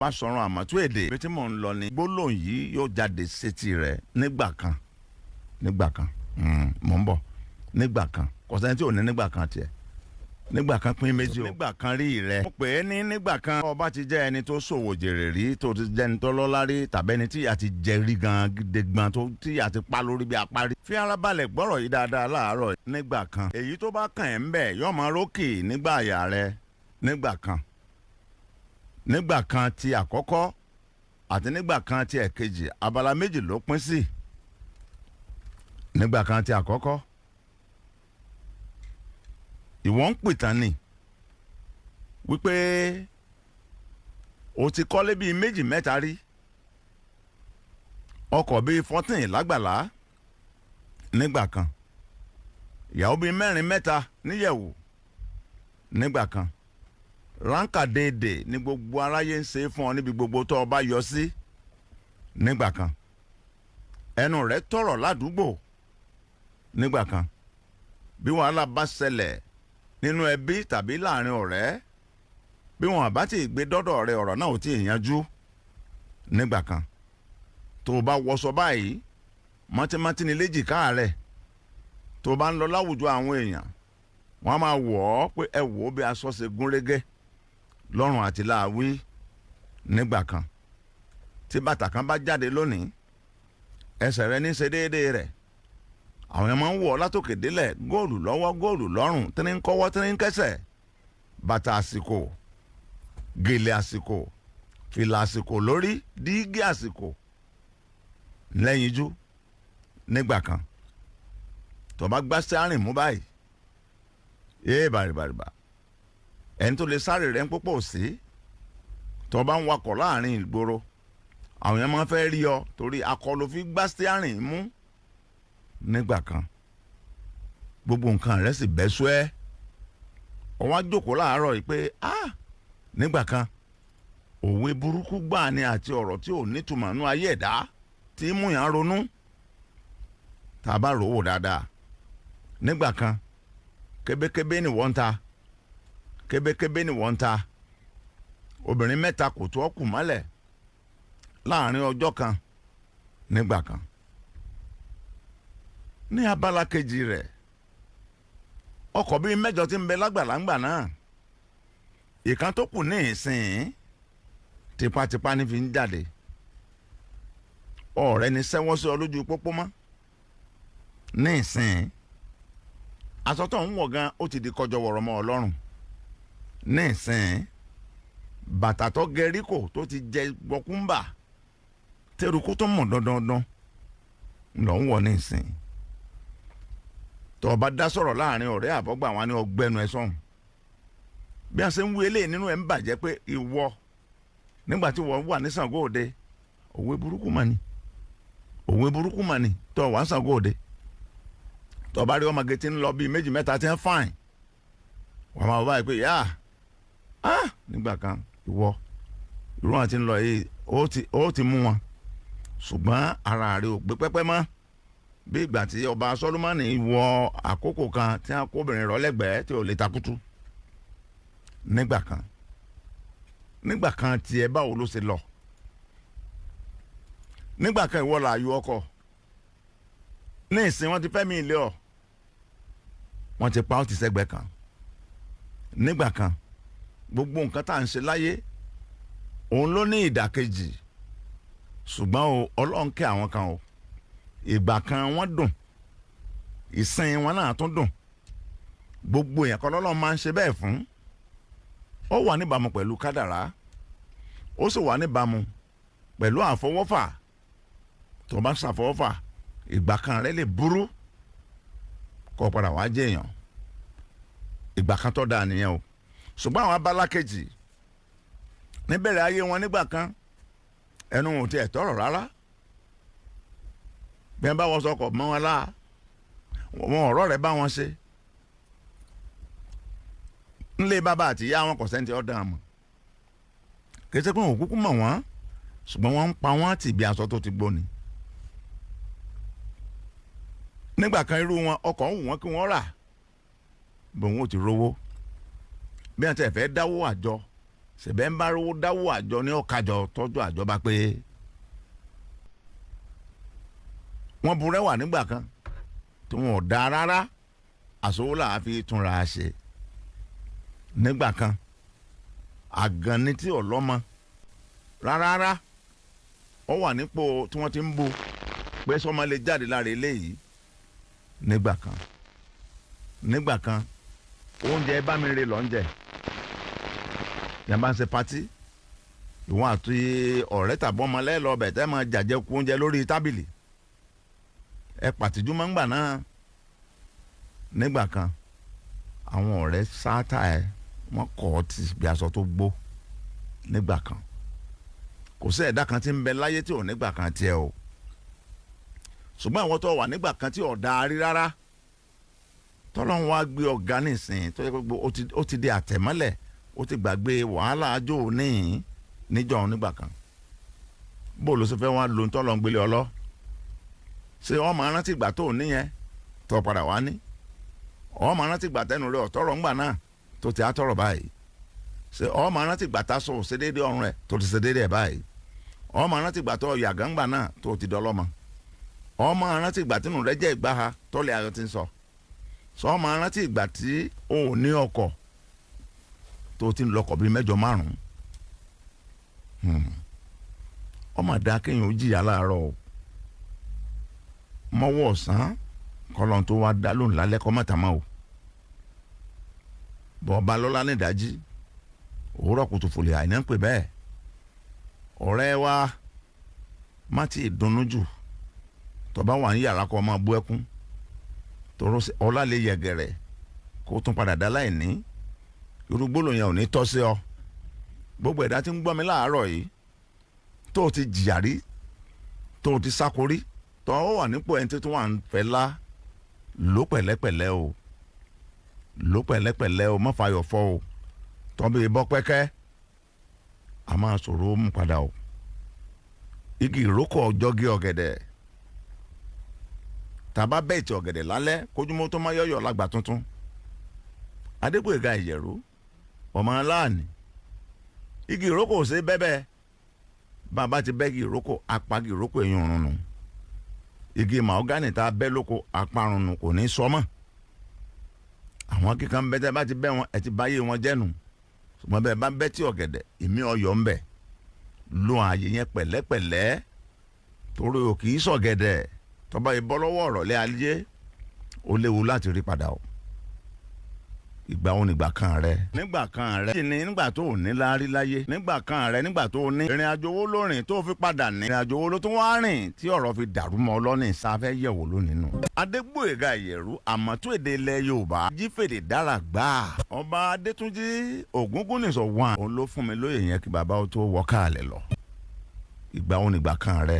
Báṣọ̀run Àmọ̀tún èdè ibi tí mò ń lọ ni gbólóhùn yìí yóò jáde sétí rẹ̀ nígbà kan. Nígbà kan, mò ń bọ̀. Nígbà kan, kò sẹ́ni tí ò ní nígbà kan tiẹ̀. Nígbà kan pín méjì o. Nígbà kan rí rẹ. Mo pè é ní nígbà kan. Ọba ti jẹ́ ẹni tó ṣòwò jèrè rí, tó ti jẹ́ ẹni tó lọ́lá rí, tàbí ẹni tí ìyà ti jẹ rí gan gidigan, tó tí ìyà ti pa lórí bí apárí. Fi ara balẹ̀ gbọ́rọ̀ yìí dáadáa láàárọ̀. Nígbà kan, èyí tó bá kàn ẹ́ ń bẹ̀ yóò máa rókè nígbà àyà rẹ. Nígbà kan, nígbà kan ti àkọ́kọ́ àti nígbà kan ti ẹ̀kejì, abala méjì ló pín sí. Nígbà kan ti àkọ́kọ́, ìwọ ń pìtàn ni wípé o ti kọ́lé bíi méjì mẹ́ta rí, ọkọ̀ bíi 14 lágbàlá nígbà kan, ìyàwó bíi mẹ́rin mẹ́ta níyẹ̀wò nígbà kan, ránkà déédéé ní gbogbo aráyé ń ṣe fún ọ níbi gbogbo tó o bá yọ sí nígbà kan, ẹnu rẹ tọrọ ládùúgbò nígbà kan. Bí wàhálà bá ṣẹlẹ̀ nínú ẹbí tàbí láàrin ọ̀rẹ́, bí wọn bá ti gbé dọ́dọ̀ rẹ, ọ̀rọ̀ náà ò tí ì yanjú nígbà kan. Tó o bá wọṣọ báyìí, mọ́tímọ́tí ni léjìká rẹ̀. Tó o bá ń lọ láwùjọ àwọn èèyàn, wọ́n á máa wọ̀ ọ́ pé ẹ wò ó bí aṣọ ṣe gún régé lọ́rùn àti láàwí nígbà kan. Tí bàtà kan bá jáde lónìí, ẹsẹ̀ rẹ ní ṣe déédéé rẹ̀. Àwọn èèyàn máa ń wọ̀ ọ́ látòkè délẹ̀, góòlù lọ́wọ́, góòlù lọ́rùn, tíní ń kọ́wọ́, tíní ń kẹ́sẹ̀, bàtà àsìkò, gèlè àsìkò, fìlà àsìkò lórí, dígí àsìkò lẹ́yinjú nígbà kan. Tó bá gbá sárìn mú báyìí, ee bàrìbàrìbà, ẹni tó lè sáré rẹ̀ ń púpọ̀ sí. Tó bá ń wakọ̀ láàrin ìgboro, àwọn èèyàn máa ń fẹ́ rí ọ torí akọ ló fi gbá sárìn mú nígbà kan. Gbogbo nǹkan rẹ̀ sì bẹ́ sú ẹ́. Ọwọ́n á jókòó láàárọ̀ yìí pé, ah, nígbà kan, òwe burúkú gbáà ni àti ọ̀rọ̀ tí ò nítumọ̀ nú ayé ẹ̀dá tí mú yàn ronú tá a bá rò ó wò dáadáa. Nígbà kan, kébékébé ni wọ́n ń ta, kébékébé ni wọ́n ń ta. Obìnrin mẹ́ta kò tó ọkù mọ́lẹ̀ láàrin ọjọ́ kan nígbà kan. Ní abala kejì rẹ̀, ọkọ̀ bíi mẹ́jọ tí ń bẹ lágbàlágbà náà, ìkan tó kù ní ìsìn tipátipá ní fi ń jáde. Ọ̀rẹ́ ni sẹ́wọ́n sí ọ lójú pópó mọ́ ní ìsìn. Aṣọ tó ń wọ̀ gan, ó ti di kọjọ wọ̀rọ̀ mọ́ ọlọ́run ní ìsìn. Bàtà tó gẹríkò tó ti jẹ gbọkúmbà tẹrùkú tó mọ̀ dandandan lọ ń wọ̀ ní ìsìn. Tó o bá dá sọ̀rọ̀ láàrin ọ̀rẹ́ àbọ̀gbà wọn ní ọgbẹ́nu ẹ sọ̀hún. Bí a ṣe ń wí eléyìí, nínú ẹ̀ ń bàjẹ́ pé ìwọ nígbà tí wọ́n wà ní Ṣàngó Òde, òwe burúkú mà ní, òwe burúkú mà ní. Tó wà ní Ṣàngó Òde, tó bá rí ọmọge tí ń lọ bíi méjì mẹ́ta tí ń fine, wọ́n máa bá yìí pé yá ah, nígbà kan ìwọ irú wọn ti ń lọ yìí, ó ti mú wọn, ṣùgbọ́n ara rẹ̀ ò gbé pẹ́pẹ́ mọ́. Bí ìgbà tí ọba Sọlọ́mọ́nì wọ àkókò kan tí wọ́n kó obìnrin rọ̀ lẹ́gbẹ̀ẹ́ tí ò lè takutu nígbà kan. Nígbà kan tiẹ̀, báwo ló ṣe lọ nígbà kan? Ìwọ làáyò ọkọ. Ní ìsìn, wọ́n ti fẹ́ mi ilé ọ, wọ́n ti pa ọ́ ti sẹ́gbẹ̀ẹ́ kan nígbà kan. Gbogbo nǹkan tá à ń ṣe láyé, òun ló ní ìdàkejì. Ṣùgbọ́n o, Ọlọ́run kẹ́ àwọn kan o. Ìgbà kan wọ́n dùn, ìsìn wọn náà tún dùn. Gbogbo èèyàn kan lọ́lọ́run máa ń ṣe bẹ́ẹ̀ fún. Ó wà níbàámu pẹ̀lú kádàrá, ó sì wà níbàámu pẹ̀lú àfọwọ́fà. Tó bá ṣàfọwọ́fà, ìgbà kan rẹ lè burú kó padà wá jẹ́ èèyàn. Ìgbà kan tó dáa nìyẹn o. Ṣùgbọ́n àwọn abala kejì, níbẹ̀rẹ̀ ayé wọn nígbà kan, ẹnu wọn ò tiẹ̀ tọrọ rárá. Bí wọ́n bá wọ́n sọkọ̀ mọ́ wọn láà, wọn ọ̀rọ̀ rẹ̀ bá wọn ṣe ńlé bàbá àti ìyá wọn, kò sẹ́ni ọ̀dà mọ̀. Kì í ṣe pé wọn ò kúkú mọ̀ wọ́n, ṣùgbọ́n wọ́n ń pa wọ́n tì bí aṣọ tó ti gbóni. Nígbà kan, irú wọn, ọkọ̀ ń wù wọ́n kí wọ́n rà bòun ò ti rówó. Bí wọ́n ti fẹ́ dáwó àjọ Ṣẹ̀bẹ̀ ń bá rówó dáwọ́ àjọ ní ọ̀kájọ tọ́jú àjọ bá pé wọ́n burẹ́wà nígbà kan tí wọn ò dáa rárá, àsowó là á fi túnra ṣe nígbà kan. Àgànni tí ò lọ́mọ rárá, ó wà nípò tí wọ́n ti ń bu pé sọ́mọ lè jáde lára eléyìí nígbà kan. Nígbà kan oúnjẹ bá mi rè lọ́njẹ yẹn bá ń ṣe patí, ìwọ̀n àti ọ̀rẹ́ tàbọ̀ ọmọ lẹ́lọ́ọ̀bẹ̀ tẹ́ máa jàjẹ́ kú oúnjẹ lórí tábìlì ẹ pàtìjú máa ń gbà náà. Nígbà kan àwọn ọ̀rẹ́ sáátà ẹ wọ́n kọ̀ ọ́ ti bí aṣọ tó gbó. Nígbà kan kò sí ẹ̀dá kan tí ń bẹ láyé tí ò nígbà kan tiẹ̀ o, ṣùgbọ́n àwọn tó wà nígbà kan tí ò dáa rí rárá, tọ́lọ́run wá gbé ọ̀gá nísìnyí tó yẹ pé ó ti di àtẹ̀mọ́lẹ̀, ó ti gbàgbé wàhálà àjò níyìn níjọ́ nígbà kan. Bó ló ṣe fẹ́ wá lo tọ́lọ́run gbélé ọlọ́? Ṣé wọ́n máa rántí ìgbà tó níyẹn tó padà wá ní? Wọ́n máa rántí ìgbà tẹnu rẹ̀ ọ̀tọ́rọ̀ ńgbà náà tó ti àtọ̀rọ̀ báyìí? Ṣé wọ́n máa rántí ìgbà tá sọ ṣe déédéé ọrùn rẹ̀ tó ti ṣe déédéé báyìí? Wọ́n máa rántí ìgbà tó yàgá ńgbà náà tó ti dọlọ́mọ? Wọ́n máa rántí ìgbà tínú rẹ̀ jẹ́ ìgbáha tọ́lẹ̀ ayọ̀ ti ń sọ? Sọ wọ́n máa rántí ìgbà tí o ò ní ọkọ̀ tó ti ń lọkọ̀ bíi mẹ́jọ márùn-ún? Ọmọ àdá kéèyàn ó jìyà láàárọ̀ o, mọ́wọ́ ọ̀sán kọ́lọ́n tó wá dá lóhùn lálẹ́ kọ́ mọ́tàmá o. Bọ́ ọba lọ́lá ní ìdájí òwúrọ̀ kùtù fòlè àìní ń pè bẹ́ẹ̀. Ọ̀rẹ́ wa, má ti dunnú jù. Tọ́ba wà ní yàrá kọ́ máa bú ẹkún, tòró ọlá lè yẹ̀gẹ̀rẹ̀ kó tún padà dá láìní. Irú gbólóhùn yẹn ò ní tọ́ sí ọ. Gbogbo ẹ̀dá tí ń gbọ́ mi láàárọ̀ yìí, tó o ti jìyà rí, tó o ti sákorí, tó o wà nípò ẹni tó wà ń fẹ́ lá, ló pẹ̀lẹ́pẹ̀lẹ́ o, ló pẹ̀lẹ́pẹ̀lẹ́ o, má fàyọ̀ fọ́ o. Tọ́ bí bọ́ pẹ́kẹ́ a máa sọ̀rọ̀ ó mú padà o. Igi ìrókò ọjọ́gí ọ̀gẹ̀dẹ̀ tàbá bẹ́ẹ̀ tí ọ̀gẹ̀dẹ̀ lálẹ́ kójúmọ́ tó má yọ̀yọ̀ lágbà tuntun. Adégbòyèga Ìyẹ̀rú ọmọ aláàní, igi ìrókò ò ṣe bẹ́bẹ́. Bàbá ti bẹ́ igi ìrókò, apá igi ìrókò eyín òrùn nù. Igi mahogany tá a bẹ́ lóko, aparun nù, kò ní sọmọ́. Àwọn kíkan bẹ́tẹ́ bá ti bẹ́ wọn, ẹ ti báyé wọn jẹ́nu. Ṣùgbọ́n bẹ́ẹ̀ bá bẹ́ tí ọ̀gẹ̀dẹ̀ èmi ọ̀yọ́ ń bẹ̀, lo ààyè yẹn pẹ̀lẹ́pẹ̀lẹ́, torí o kì í sọ̀gẹ̀dẹ̀. Tọ́ba yìí bọ́ lọ́wọ́ ọ̀rọ̀ lé ayé, ó léwu láti rí padà o. Ìgbà wo nígbà kan rẹ? Nígbà kan rẹ kí ni? Nígbà tó ò ní láárí láyé, nígbà kan rẹ, nígbà tó o ní. Ìrìn àjò wo ló rìn tó fi padà ní? Ìrìn àjò wo ló tún wá rìn tí ọ̀rọ̀ fi dàrú mọ́ ọlọ́nì sáfẹ́ yẹ̀wò lónìí nù. Adégbòyèga Ìyẹ̀rú, àmọ̀tún èdè ilẹ̀ Yorùbá, jífèdè dára gbà. Ọba Adétúnjì Ògúngúnnísọ̀ wà. Òun ló fún mi lóye yẹn kí bàbá ó tó wọ́ káàlẹ̀ lọ. Ìgbà wo nígbà kan rẹ?